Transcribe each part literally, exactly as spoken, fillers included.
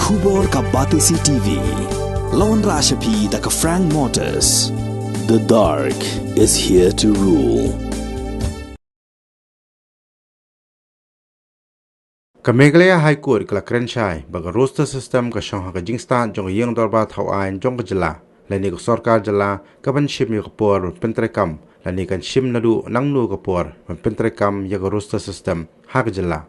Khubor ka Batesi T V. Lawan Rashapi da ka Frank Motors. The dark is here to rule. Ka Meghalaya High Court ka la kren shai ba ka roster system ka shong ha ka jingstad jong ka ïing dorbar thaw aiñ jong ka jylla, lane ka sorkar jylla ka ban shim ïa ka por ban pyntreikam, lane kan shim naduh nangno ka por ban pyntreikam ïa ka roster system ha ka jylla.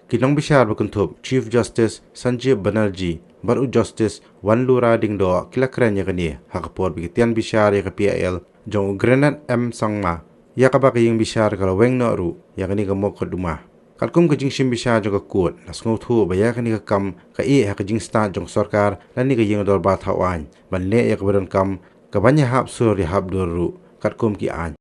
Ki nongbishar ba kynthup Chief Justice Sanjib Banerjee bad u Justice Wanlura Dingdoh ki la kren ïa kane ha ka por ba ki tian bishar ïa ka P I L jong u Granad M Sangma, ïa kaba ka ïing bishar ka la weng noh ruh ïa kane ka mukotduma. Katkum ka jingshim bishar jong ka court, la sngewthuh ba ïa kane ka kam ka ïeh ha ka jingstad jong ka sorkar lane ka ïing dorbar thaw aiñ ban leh ïa kaba donkam, ka ban ïahap sur ïahap dur ruh katkum ki aiñ.